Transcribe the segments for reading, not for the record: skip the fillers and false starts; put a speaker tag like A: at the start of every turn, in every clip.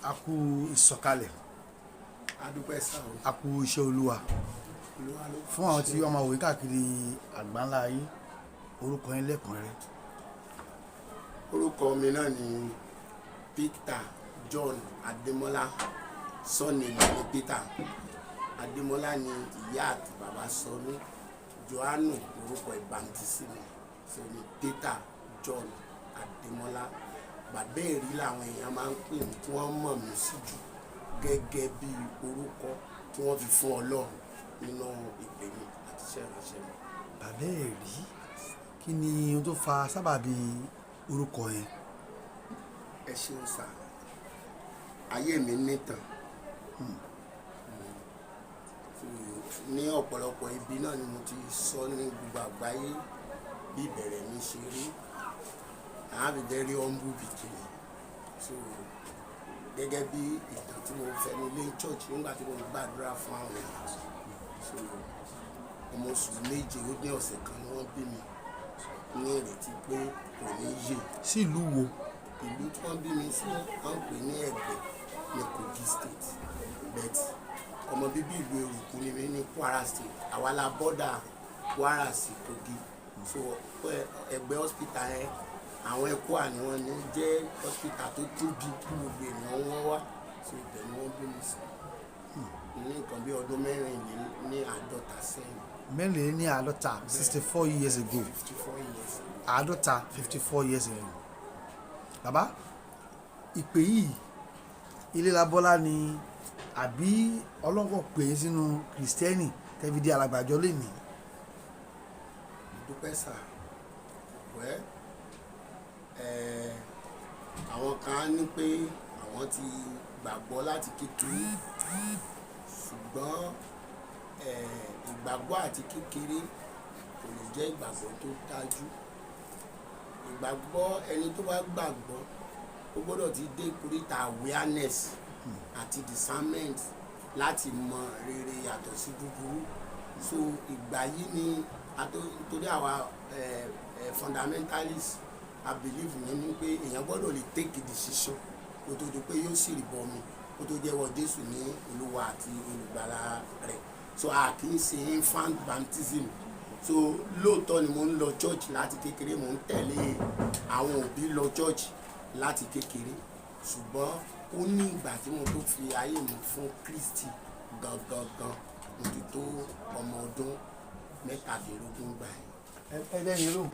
A: A kú ìsọ̀kalẹ̀.
B: Adúpẹ́ sá o.
A: A kú iṣẹ́ Olúwa.
B: Olúwa ló
A: Fún àwọn tí wọ́n máa wòye káàkiri àgbáńlá ayé, orúkọ yín lẹ́kùnrẹ́rẹ́.
B: Orúkọ mi náà ni Peter John Adémọ́lá. Surname mi ni Peter Adémọ́lá, ni ìyá àti bàbá sọ mí. Johannu orúkọ ìbámtísí mi, sọ ni Peter John Adémọ́lá. Bàbá Ẹ̀rí làwọn èèyàn máa ń pè mí, tí wọ́n mọ̀ mí sí jù gẹ́gẹ́ bí orúkọ tí wọ́n fi fún Ọlọ́run nínú ìpè mi àti iṣẹ́ ìránṣẹ́ mi.
A: Bàbá Ẹ̀rí, kí ni ohun tó fa sábàbí orúkọ yẹn?
B: Ẹ ṣeun sá. Ayé mi nítàn ní ọ̀pọ̀lọpọ̀ ibi náà ni mo ti sọ ní gbogbo àgbáyé bí ìbẹ̀rẹ̀ mi ṣe rí. I have a very humble beginning. So gẹ́gẹ́ bí ìtàn tí mo fẹnu lé church nígbà tí mo gbàdúrà fún àwọn èèyàn, so ọmọ oṣù 7 ó ní ọ̀sẹ̀ kan ni wọ́n bí mi, ní ìrètí pé kò ní yè.
A: Sí ìlú wo?
B: Ìlú tí wọ́n bí mi sí, wọ́n ń pè ní Ẹ̀gbẹ́ ní Kogi State, but ọmọ bíbí ìlú Eruku ni mí ní Kwara State. Àwa la border Kwara sí Kogi. So Ẹ̀gbẹ́ hospital yẹn, àwọn ECWA ni wọ́n ní jẹ́ hospital tó tóbi kí gbogbo ènìyàn wọ́n wá. So ibẹ̀ ni wọ́n bí mi sí ní nǹkan bí ọdún 54 sẹ́yìn.
A: 54, 64 years ago.
B: 54 years.
A: Àádọ́ta, 54 years ago. Bàbá, ìpè yìí, ilé labọ́lá ni àbí Ọlọ́run pè é sínú Kìrìsìtẹ́nì tẹ́fi di alàgbàjọ lẹ́nìí?
B: Dúpẹ́ sà. Wẹ́ ẹ̀, àwọn kan á ní pé àwọn ti gbàgbọ́ láti kékeré, ṣùgbọ́n ìgbàgbọ́ àti kékeré kò lè jẹ́ ìgbàgbọ́ tó dájú. Ìgbàgbọ́, ẹni tó bá gbàgbọ́, ó gbọ́dọ̀ ti dé ìkóríta awareness àti discernment láti mọ rere yàtọ̀ sí búburú. So ìgbà yìí ni nítorí àwa fundamentalist, I believe nínú pé èèyàn gbọ́dọ̀ lè take a decision kó tó di pé yóò sì rí bọmi, kó tó jẹ́wọ́ Jésù ní Olúwa àti Olùgbàlà rẹ̀. So a kì í ṣe infant baptism. So lóòótọ́ ni mo ń lọ church láti kékeré, mo ń tẹ̀lé àwọn òbí lọ church láti kékeré, ṣùgbọ́n ó ní ìgbà tí mo tó fi ayé mi fún Kristi gangan gan, mo ti tó ọmọ ọdún 17 gbà yẹn.
A: Ẹ lẹ́yìn lóhùn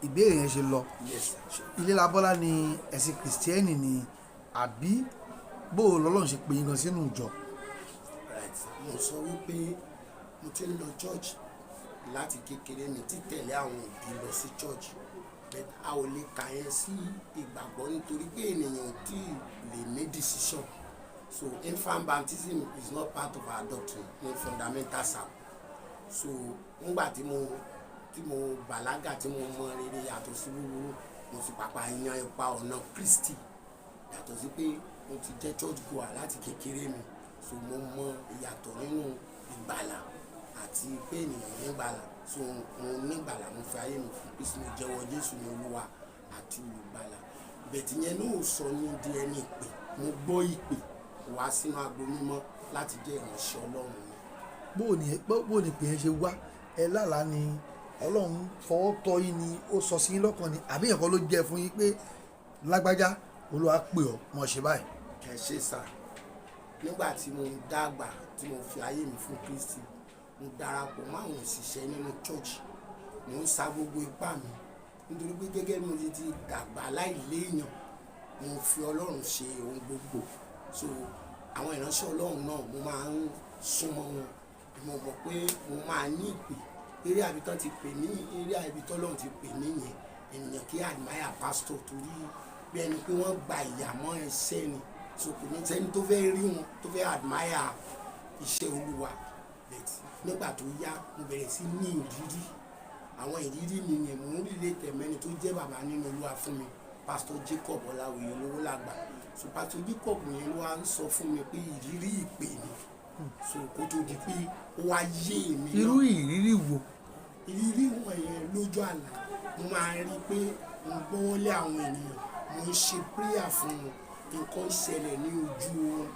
A: ìbéèrè yẹn ṣe lọ.
B: Yes sir.
A: Ilé labọ́lá ni ẹ̀sìn Kìrìsìtẹ́nì ni, àbí bó o lọ́lọ́run ṣe pè yín gan sínú ìjọ?
B: Right, mo sọ wípé mo ti ń lọ church láti kékeré mi, títẹ̀lé àwọn òbí lọ sí church, but a ò lè kà yẹn sí ìgbàgbọ́ nítorí pé ènìyàn ò tí ì lè make decision. So infant baptism is not part of our doctrine ní fundamental circle. So ńgbà tí mo bàlágà, tí mo mọ rere yàtọ̀ sí búburú, mo sì pàpà yan ipa ọ̀nà Kristi, yàtọ̀ sí pé mo ti jẹ́ church goer láti kékeré mi. So mo mọ ìyàtọ̀ nínú ìgbàlà àti pé ènìyàn nígbàlà. So mo nígbàlà, mo fi ayé mi fún Kristi, mo jẹ́wọ́ Jésù ní Olúwa àti Olùgbàlà. But ìyẹn náà ò sọ ní di ẹni ìpè. Mo gbọ́ ìpè wá sínú agbo mímọ́ láti jẹ́ ìránṣẹ́ Ọlọ́run ni.
A: Bó o ní pè yẹn ṣe wá? Ẹ lálàá ni, Ọlọ́run fọwọ́ tọ́ yín ni, ó sọ sí yín lọ́kàn ni, àbí ẹ̀kọ́ ló jẹ́ fún yín pé lágbájá, Olúwa pè ọ́, mọ̀ ṣe báyìí?
B: Ẹ ṣe sà. Nígbà tí mo ń dàgbà, tí mo fi ayé mi fún Kristi, mo darapọ̀ mọ́ àwọn òṣìṣẹ́ nínú church. Mo ń sa gbogbo ipá mi nítorí pé gẹ́gẹ́ bí mo ti dàgbà láìléèyàn, mo fi Ọlọ́run ṣe ohun gbogbo. So àwọn ìránṣẹ́ Ọlọ́run náà, mo máa ń súnmọ́ wọn. Mo mọ̀ pé mo máa ní ìpè eré àbí tán ti pè ní eré àbí tọ́lọ́run ti pè mí yẹn. Ènìyàn kí admire pastor torí bí ẹni pé wọ́n gba ìyà mọ́ ẹsẹ̀ ni. So kò ní sẹ́ni tó fẹ́ rí wọn tó fẹ́ admire iṣẹ́ Olúwa. But nígbà tó yá, mo bẹ̀rẹ̀ sí ní ìrírí. Àwọn ìrírí mi yẹn, mò ń rí tẹ̀mẹ́ni tó jẹ́ bàbá nínú Olúwa fún mi, Pastor Jacob Ọláwìyí Olówólàgbà. So Pastor Jacob yẹn ló wá ń sọ fún mi pé ìrírí ìpè ni. So kó tó di pé ó wá yé mi náà.
A: Irú ìrírí wo?
B: Ìrírí wọ̀nyẹn, lójú àlá, mo máa ń rí i pé mo gbọ́wọ́lé àwọn ènìyàn, mo ń ṣe prayer fún wọn. Nǹkan ṣẹlẹ̀ ní ojú oorun,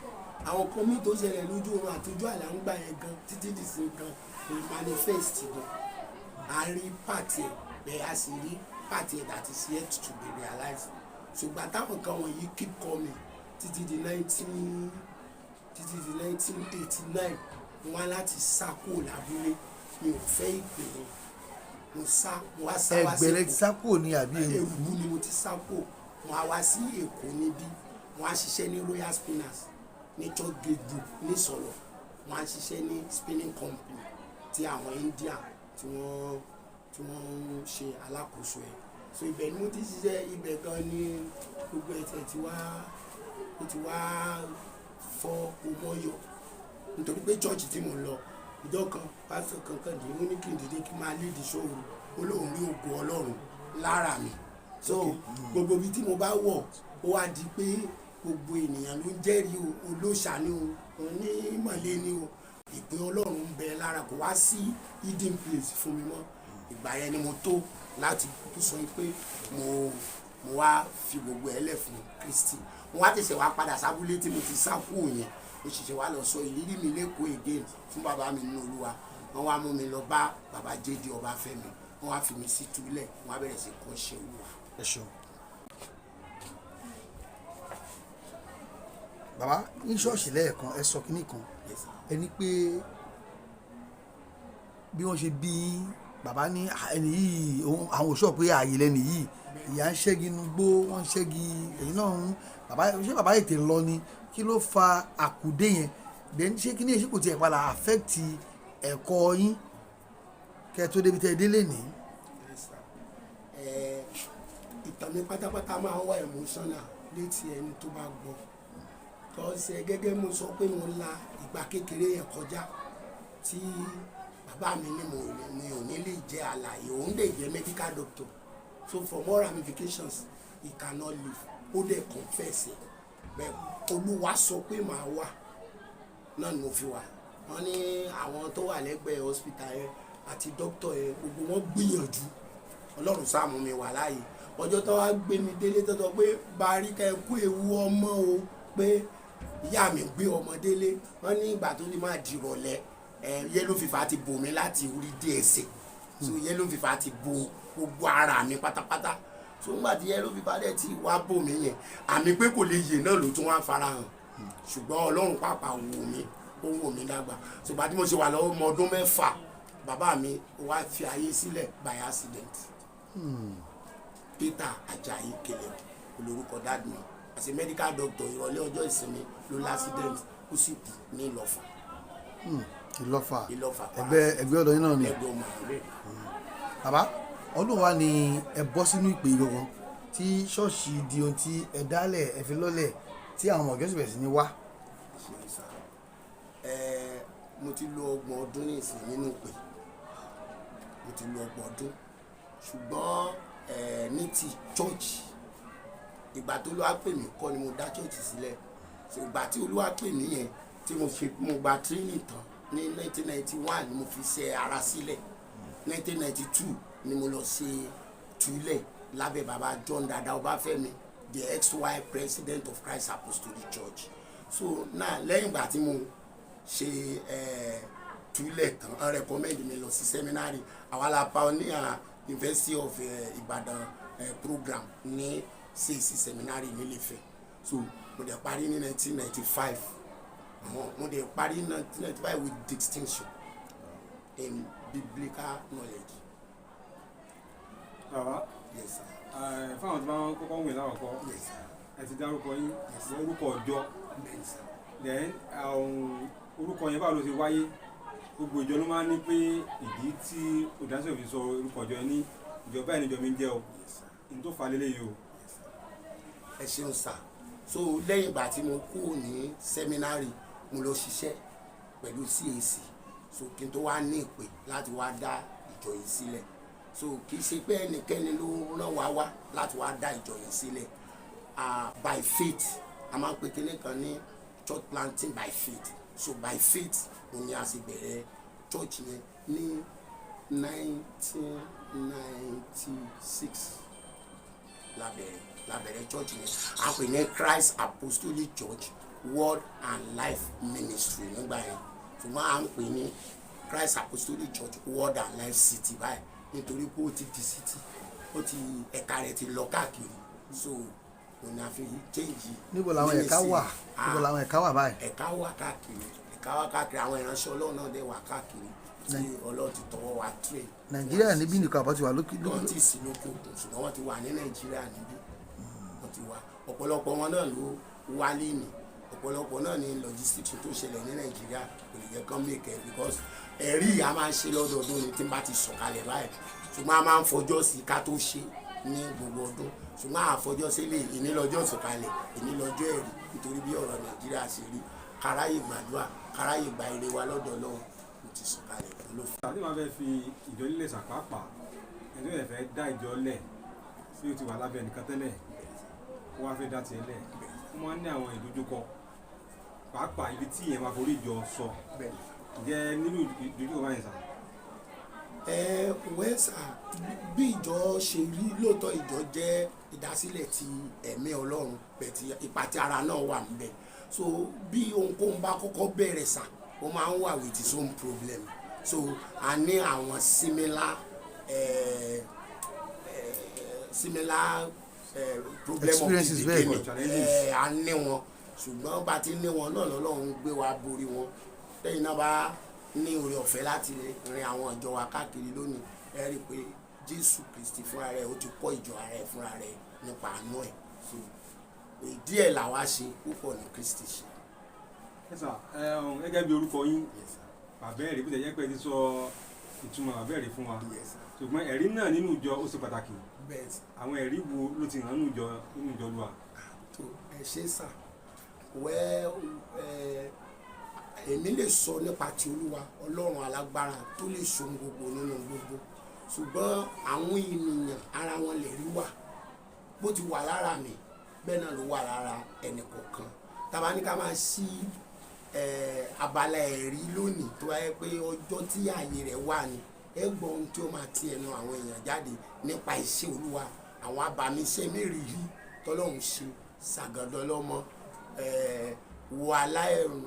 B: àwọn kan míì tó ṣẹlẹ̀ lójú oorun àti ojú àlá ń gbà yẹn gan títí di sin gan kò manifest gan. A rí part ẹ̀ bẹ́ẹ̀, a sì rí part ẹ̀ that is yet to be realized. Ṣùgbọ́n táwọn kan wọ̀nyí keep coming títí di 1989, mo wá láti sá kúrò lábúlé. Mi ò fẹ́ ìpè yẹn. Mo sá, mo wá sá wá sí
A: Ẹgbẹ̀rẹ̀ ti
B: Èkó.
A: Sá kúrò ní àbí Eruku?
B: Eruku ni mo ti sá kúrò. Mo wá wá sí Èkó níbí. Mo wá ṣiṣẹ́ ní Royal Spinners ní Churchgate Group ní Sọ̀lọ̀. Mo wá ṣiṣẹ́ ní spinning company tí àwọn India tí wọ́n ń ṣe alákòóso ẹ̀. So ibẹ̀ ni mo ti ṣiṣẹ́. Ibẹ̀ gan ni gbogbo ẹ̀ ti wá, ó ti wá fọ́ omọ́yọ̀, nítorí pé church tí mo ń lọ, ìjọ kan, pásítọ̀ kankan dì í, ó ní kí n dìde kí n máa lead ìṣòro. Ó lóun rí ògo Ọlọ́run lára mi. So gbogbo ibi tí mo bá wọ̀, ó wá di pé gbogbo ènìyàn ló ń jẹ́rìí o, olóòṣà ni o, onímọ̀lé ni o, ìpè Ọlọ́run ń bẹ lára. Kò wá sí hidden place fún mi mọ́. Ìgbà yẹn ni mo tó láti kúkú sọ pé mo wá fi gbogbo ẹ̀ lẹ̀ fún Kristi. Mo wá tẹ̀sẹ̀ wá padà sábúlé tí mo ti sá kúrò yẹn. Mo ṣẹ̀ṣẹ̀ wá lọ sọ ìrírí mi lẹ́kọ̀ọ́ again fún bàbá mi nínú Olúwa. Wọ́n wá mú mi lọ bá bàbá J.D. Ọbáfẹ́mi. Wọ́n wá fi mi sí túlẹ̀, wọ́n á bẹ̀rẹ̀ sí kọ́ ṣe Olúwa.
A: Ẹ ṣeun, bàbá. Ní ṣọ́ọ̀ṣì lẹ́ẹ̀kan, ẹ sọ kínní kan.
B: Yes, sir.
A: Ẹ ní pé bí wọ́n ṣe bí bàbá ní, "Ah, ẹni yìí àwọn òṣùwọ̀n pé ààyè lẹ́ni yìí." Ìyá ń ṣẹ́gi inú gbó, wọ́n ń ṣẹ́gi. Èyí náà ń bàbá, ṣé bàbá ètè lọ ni? Kí ló fa àkùdé yẹn? Then ṣé kí ní èsì kò tiẹ̀ padà affect ẹ̀kọ́ yín kẹ́ ẹ tó débi tẹ́ ẹ délé ní?
B: Yes, sir. Ìtàn mi pátápátá máa ń wá emotional létí ẹni tó bá gbọ́ kọ́sẹ̀. Gẹ́gẹ́ mo sọ pé mo la ìgbà kékeré yẹn kọjá tí bàbá mi ní mo mi ò ní lè jẹ́ àlàyé. Òun lè jẹ́ medical doctor, so for more ramifications he cannot live. Ó dẹ̀ confess ẹ̀ bẹ́ẹ̀. Olúwa sọ pé màá wà náà ni mo fi wà. Wọ́n ní àwọn tó wà lẹ́gbẹ̀ẹ́ hospital yẹn àti doctor yẹn, gbogbo wọn gbìyànjú. Ọlọ́run sáà mú mi wà láàyè. Ọjọ́ tó wá gbé mi délé, tó sọ pé baríkà ẹ kú ewu ọmọ o, pé ìyá mi gbé ọmọ délé, wọ́n ní ìgbà tó ní máa dìrọ̀lẹ́ ẹ, yellow fever ti bò mí láti orí dé ẹsẹ̀. So yellow fever ti bo gbogbo ara mi pátápátá. So nígbà tí yellow fever dẹ̀ ti wá bò mí yẹn, àmì pé kò lè yè náà ló tún wá farahàn. Ṣùgbọ́n Ọlọ́run pàápàá wò mí, ó wò mí dàgbà. Ṣùgbọ́n tí mo ṣe wà lọ́wọ́ ọmọ ọdún 6, bàbá mi wá fi ayé sílẹ̀ by accident. Peter Ajayi Kele olórúkọ dad mi. As a medical doctor, ìrọ̀lẹ́ ọjọ́ ìsinmi ló l'accident, ó sì kú ní Ìlọ́fà.
A: Ìlọ́fà?
B: Ìlọ́fà.
A: Ẹgbẹ́ ọ̀dọ̀ yín náà ni?
B: Ẹgbẹ́ ọmọ rẹ̀.
A: Bàbá, ọdún wa ni ẹ bọ́ sínú ìpè gangan tí ṣọ́ọ̀ṣì di ohun tí ẹ dálẹ̀, ẹ fi lọ́lẹ̀, tí àwọn ọmọ ìjọsìn bẹ̀rẹ̀ sí ní wá?
B: Ṣe sá ẹ, mo ti lo 30 ọdún ní ìsìn nínú ìpè. Mo ti lo 30 ọdún, ṣùgbọ́n ní ti church, ìgbà tó Olúwa pè mí kọ́ ni mo dá church sílẹ̀. So ìgbà tí Olúwa pè mí yẹn, tí mo ṣe, mo gba training tán ní 1991 ni mo fi ṣe ara sílẹ̀. 1992 ni mo lọ ṣe túlẹ̀ lábẹ́ baba John Dada Ọbáfẹ́mi, the ex-wife president of Christ Apostolic Church. So now, lẹ́yìn ìgbà tí mo ṣe túlẹ̀ tán, wọ́n recommend mi lọ sí seminary. Àwa la pioneer University of Ibadan program ní CAC seminary nílé-Ifẹ̀. So mo dẹ̀ parí ní 1995. Mo dẹ̀ parí ní 1995 with distinction in biblical knowledge.
C: Bàbá.
B: Yes, sir.
C: Fáwọn tí wọ́n kọ́kọ́ ń wè láwọ̀kọ́,
B: Yes, sir.
C: ẹ ti dárúkọ yín, orúkọ ọjọ́.
B: Bẹ́ẹ̀, sir.
C: Then orúkọ yẹn, báwo ló ṣe wáyé? Gbogbo ìjọ ló máa ń ní pé ìdí tí olùdásílẹ̀ fi sọ orúkọ ìjọ yẹn ní ìjọ báyìí níjọ mi ń jẹ́ o.
B: Yes, sir.
C: Ní tó fà á lélẹ́yìí o.
B: Ẹ ṣeun, sir. So lẹ́yìn ìgbà tí mo kúrò ní seminary, mo lọ ṣiṣẹ́ pẹ̀lú CAC. So kí n tó wá ní ìpè láti wá dá ìjọ yìí sílẹ̀, so kì í ṣe pé ẹnikẹ́ni ló rán wa wá láti wá dá ìjọ yìí sílẹ̀. By faith, a máa ń pe kinní kan ní church planting by faith. So by faith òun ni a sì bẹ̀rẹ̀ church yẹn ní 1996. Lábẹ̀rẹ̀ church yẹn, a pè ní Christ Apostolic Church Word and Life Ministry nígbà yẹn, ṣùgbọ́n à ń pè ní Christ Apostolic Church Word and Life City báyìí, nítorí pé ó ti di city, ó ti ẹ̀ka rẹ̀ ti lọ káàkiri, so òun ni a fi change.
A: Níbo làwọn ẹ̀ka wà? Níbo làwọn ẹ̀ka wà báyìí?
B: Ẹ̀ka wà káàkiri, ẹ̀ka wà káàkiri. Àwọn ìránṣẹ́ Ọlọ́run náà dẹ̀ wà káàkiri tí Ọlọ́run ti tọwọ́ wa train.
A: Nàìjíríà níbí nìkan àbọ̀ ti wà lókè?
B: Wọ́n ti sí lókè òkun, ṣùgbọ́n wọ́n ti wà ní Nàìjíríà níbí. Wọ́n ti wà, ọ̀pọ̀lọpọ̀ wọn náà ló wálé ní, ọ̀pọ̀lọpọ̀ náà ní logistics tó ṣẹlẹ̀ ní Nàìjíríà kò lè jẹ́ kán make it, because ẹ̀rí a máa ń ṣe lọ́dọọdún ni tí n bá ti sọ̀kalẹ̀ báyìí, ṣùgbọ́n a máa ń fọjọ́ sí ká tó ṣe ní gbogbo ọdún, ṣùgbọ́n àfọjọ́ sí lè ìní lọ́jọ́ sọ̀kalẹ̀, ìní lọ́jọ́ ẹ̀rí, nítorí bí ọ̀rọ̀ Nàìjíríà ṣe rí, káráyè gbàdúrà, káráyè gba ire wa lọ́dọ̀ Ọlọ́run. Mo ti sọ̀kalẹ̀ ló fún.
C: Tàbí máa fẹ́ fi ìjọ lílẹ̀ sàpápà, ẹni tó yẹ fẹ́ dá ìjọ lẹ̀ tí ó ti wà lábẹ́ nìkan tẹ́lẹ̀, ó wá fẹ́ dá tiẹ̀ lẹ̀, ó máa ń ní àwọn ìdojúkọ, pàápàá ibi tí ìyẹn máa forí ìjọ sọ. Ǹjẹ́ nínú ìdojúkọ báyìí sà?
B: Ẹ wẹ́sà, bí ìjọ ṣe rí lóòótọ́, ìjọ jẹ́ ìdásílẹ̀ ti ẹ̀mí Ọlọ́run bẹ̀ tí ipa tí ara náà wà níbẹ̀. So bí ohunkóhun bá kọ́kọ́ bẹ̀rẹ̀ sà, ó máa ń wà with its own problem. So a ní àwọn similar problem of the
A: Experiences bẹ́ẹ̀.
B: beginning.
C: Challenges.
B: A ní wọn, ṣùgbọ́n bá ti ní wọn náà lọ́lọ́run gbé wa borí wọn. Lẹ́yìn náà, bá ní oore ọ̀fẹ́ láti rin àwọn ìjọ wa káàkiri lónìí, ẹ rí i pé Jésù Kristi fúnra rẹ̀, ó ti kọ́ ìjọ ara ẹ̀ fúnra rẹ̀ nípa àánú ẹ̀. So díẹ̀ làwa ṣe, púpọ̀ ní Kristi ṣe.
C: Ẹ sà, gẹ́gẹ́ bí orúkọ yín,
B: Yes, sir.
C: Bàbá Ẹ̀rí, bó ti jẹ́ pé ẹ ti sọ ìtumọ̀ Bàbá Ẹ̀rí fún wa,
B: Yes, sir.
C: ṣùgbọ́n ẹ̀rí náà nínú ìjọ ó ṣe pàtàkì.
B: Bẹ́ẹ̀ sir.
C: Àwọn ẹ̀rí wo ló ti hàn nínú ìjọ Olúwa?
B: Tó ẹ ṣe sà. Wẹ́ ẹ, èmi lè sọ nípa ti Olúwa Ọlọ́run alágbára tó lè so ohun gbogbo nínú gbogbo, ṣùgbọ́n àwọn ènìyàn ara wọn lè rí wà. Bó ti wà lára mi, bẹ́ẹ̀ náà ló wà lára ẹnì kọ̀ọ̀kan. Tàbá ní ká máa ṣí abala ẹ̀rí lónìí, tó bá yẹ pé ọjọ́ tí ààyè rẹ̀ wà ní, ẹ gbọ́ ohun tí ó máa ti ẹnu àwọn èèyàn jáde nípa iṣẹ́ Olúwa, àwọn abàmì iṣẹ́ mérìírí tọ́lọ́run ṣe ṣàgàdọ́lọ́mọ wo aláìrùn,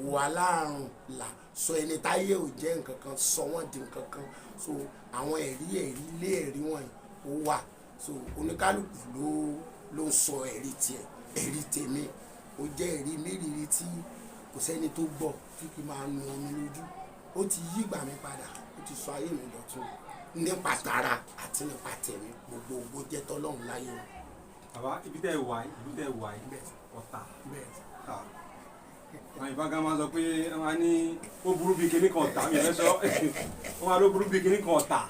B: wo aláàrùn là, sọ ẹni táyé ò jẹ́ nǹkan kan, sọ wọ́n di nǹkan kan. So àwọn ẹ̀rí, ẹ̀rí lé ẹ̀rí wọ̀nyí ó wà. So oníkálukú ló ń sọ ẹ̀rí tiẹ̀. Ẹ̀rí tèmi, ó jẹ́ ẹ̀rí mérìírí tí kò sẹ́ni tó gbọ́ tí kì í máa nu omi lójú. Ó ti yí ìgbà mi padà, ó ti sọ ayé mi dọ̀tun nípa tara àti nípa tẹ̀mí. Gbogbo ògo jẹ́ tọ́lọ́run láyé o.
C: Bàbá, ibi tẹ́ ẹ wà yìí, ibi tẹ́ ẹ wà yìí, Ọ̀tà.
B: Bẹ́ẹ̀.
C: Ta àwọn ìbá gan máa sọ pé wọ́n á ní ó burú bíi kinní kan ọ̀tà, mi ò fẹ́ sọ, wọ́n á ló burú bíi kinní kan ọ̀tà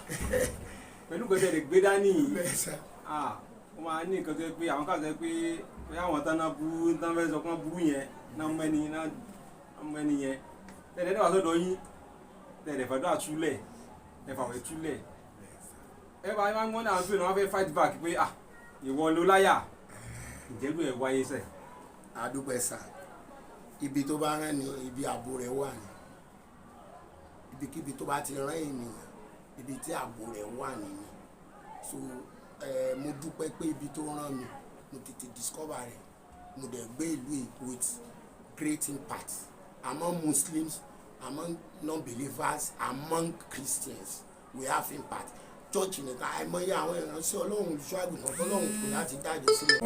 C: pẹ̀lú gbèsè lè gbé dání yìí.
B: Bẹ́ẹ̀ sà.
C: Ah, wọ́n máa ní nǹkan tó yẹ pé àwọn kan sọ pé bóyá àwọn tán náà burú tán fẹ́ sọ pé wọ́n burú yẹn náà mẹ́ni náà mẹ́ni yẹn tẹ̀lé náà wà sọ́dọ̀ yín, tẹ̀lé fàdúrà túlẹ̀, ẹ fàwẹ̀ túlẹ̀, ẹ bá wọn gbọ́n náà pé wọ́n fẹ́ fight back pé ah, ìwọ ló láyà. Ìjẹ́lú ẹ̀ wáyé sẹ̀?
B: Àdúpẹ́ sà. Ibi tó bá rán ni ibi ààbò rẹ̀ wà ní. Ibikíbi tó bá ti rán ènìyàn, ibi tí ààbò rẹ̀ wà nìyẹn. So mo dúpẹ́ pé ibi tó rán mi, mo tètè discover rẹ̀, mo dẹ̀ gbé ìlú yìí with great impact among Muslims, among non-believers, among Christians. We have impact. Church nìkan, àìmọye àwọn ìránṣẹ́ Ọlọ́run, olùṣọ́ àgùntàn tọ́lọ́run kò láti dájọ́ sílẹ̀.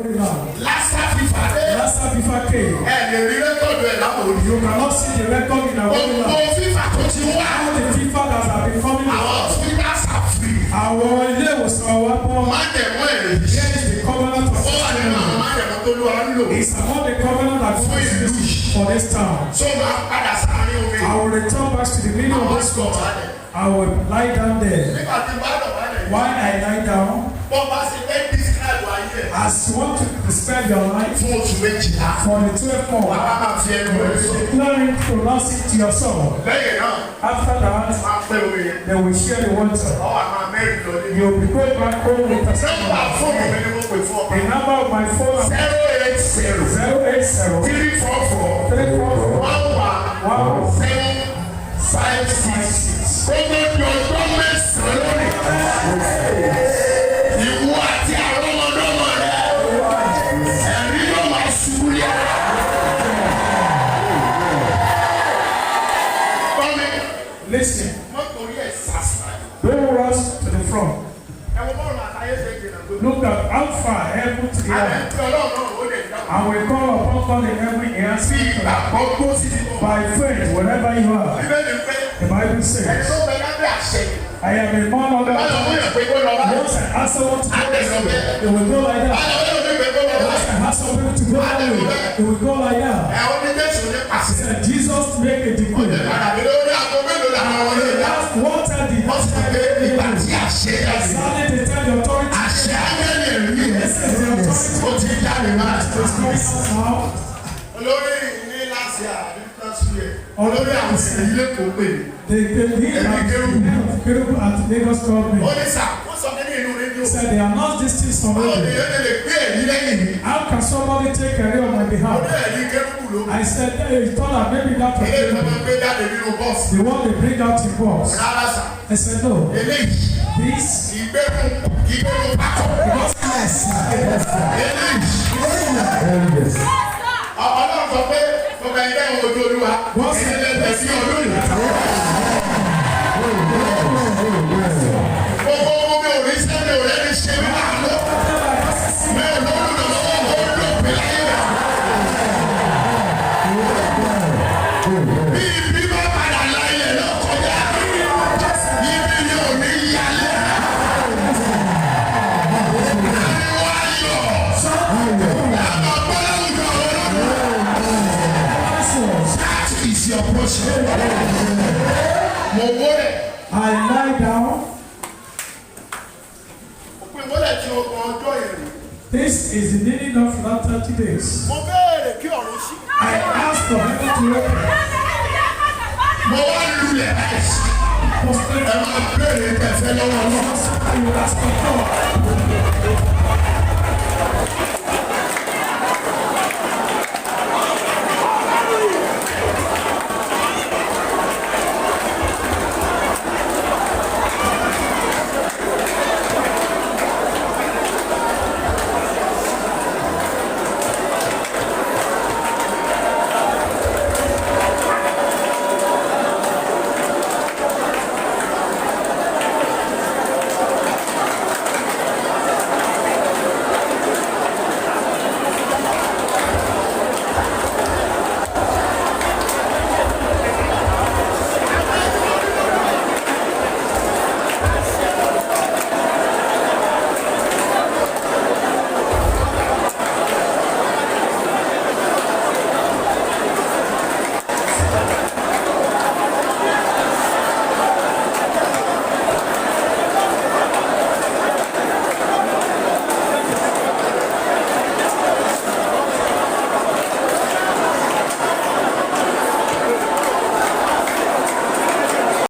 D: Lassa fever dé.
E: Lassa fever came.
D: Ẹ lè rí record ẹ̀ láwọn òní.
E: You cannot see the record in our
D: Gbogbo
E: land.
D: fever tó ti wá.
E: All the fever that have been coming.
D: Our hospitals are free.
E: Àwọn ilé ìwòsàn wa bọ́.
D: Májẹ̀mú ẹ̀rí.
E: Here is the covenant of
D: Ó wà nínú àwọn májẹ̀mú tó lù wá ń lò.
E: It's among the covenant that God is using for this town.
D: So máa padà sáárín omi.
E: I will return back to the middle of this water. I will lie down there.
D: Nígbà tí bá dọ̀bálẹ̀.
E: While I lie down,
D: Bọ́ bá ṣe fẹ́ describe ayé ẹ̀.
E: as you want to describe your life
D: Fún oṣù 12.
E: for the 12
D: Wàá
E: months,
D: máa fi ẹnu rẹ̀ sọ.
E: declare it, pronounce it to yourself.
D: Lẹ́yìn náà,
E: After that,
D: máa pẹ́ omi yẹn.
E: they will share the water.
D: Ọwọ́ àmà mẹ́rin lọ ní.
E: You will be going back home with
D: Nọ́mbà
E: testimony.
D: fóònù mi ni mo pè fún ọ.
E: The number of my phone is
D: 080
E: 080
D: 344
E: 344
D: 11
E: 1
D: 756. Gbogbo di ọjọ́ mẹ́sàn-án lónìí. Ìwọ àti àrọ́mọdọ́mọ rẹ.
E: How far heaven to the
D: Àlẹ́
E: earth?
D: tí Ọlọ́run náà ó lè dáhùn.
E: And we call upon God in heaven, he
D: Fi
E: answers us.
D: ìgbàgbọ́ gbó sí ti mọ̀.
E: By faith, wherever you are,
D: Bíbélì pé
E: the Bible
D: ẹni
E: says,
D: tó bẹ lábẹ́ àṣẹ yìí.
E: I am a man of
D: Báyọ̀
E: God.
D: mú yàn pé kó lọ báyìí.
E: Once I ask someone to go this way, it will go like that.
D: Báyọ̀ mú yàn pé kó lọ
E: Once
D: báyìí.
E: I ask some people to go that way, it will go like that.
D: Ẹ ó ní Jésù ní
E: He
D: pàṣẹ.
E: said, Jesus make a decree.
D: Padà mi lórí aago mélòó làwọn ọmọ yóò dá.
E: Last one time the
D: Wọ́n sì pé ìgbà tí àṣẹ jáde.
E: Exactly the time the authority
D: Àṣẹ ángẹ́lì ẹ̀rí ẹ̀
E: is the authority
D: ó ti jáde máa.
E: is coming out now.
D: Olórí ní láti àbí last year. Olórí àwọn èyí lẹ́kọ̀ọ́ pè mí.
E: The leader of Kerubu at Lagos called me.
D: Ó ní sà, wọ́n sọ mí ní inú rédíò.
E: He said they announced this thing
D: Báwo ni
E: already.
D: yóò lè gbé ẹ̀rí lẹ́yìn mi?
E: How can somebody take away on my
D: Ó
E: behalf?
D: ní ẹ̀rí kérúbù ló.
E: I said, hey, he thought that maybe that was
D: Ilé ìtọ́
E: Kerubu.
D: máa ń gbé jáde nínú bọ́ọ̀sì.
E: The one they bring out in box.
D: Rárá sà,
E: I said, no.
D: eléyìí
E: This
D: ìgbérun ìgbérun pákó. Eléyìí. Ọlọ́run sọ pé gbogbo ẹni bẹ́ẹ̀ wo ojú Olúwa. Ẹni lẹ́gbẹ̀ẹ́ sí ọdún yìí. Gbogbo ohun mi ò rí sẹ́ mi ò rẹ́ni ṣe mí láàánú. Mi ò lórúkọ lọ́wọ́ ó dòpin láyé rẹ̀. Bí ibi bá padà la ilẹ̀ náà kọjá, ibi ni ò ní yálé. Ariwo ayọ̀. Àmọ̀ gbọ́dọ̀ wùdọ̀ ọlọ́run. That is your portion. Mo wólẹ̀.
E: I lie down.
D: Òpin wólẹ̀ tí ọgbọ̀n ọjọ́ yẹn rè.
E: This is the meaning of that 30 days.
D: Mo béèrè kí ọ̀run ṣí.
E: I asked for heaven to open.
D: Mo wá lulẹ̀ báyìí. Ẹ máa béèrè tẹ̀fẹ́ lọ́wọ́ náà.
E: You ask for God.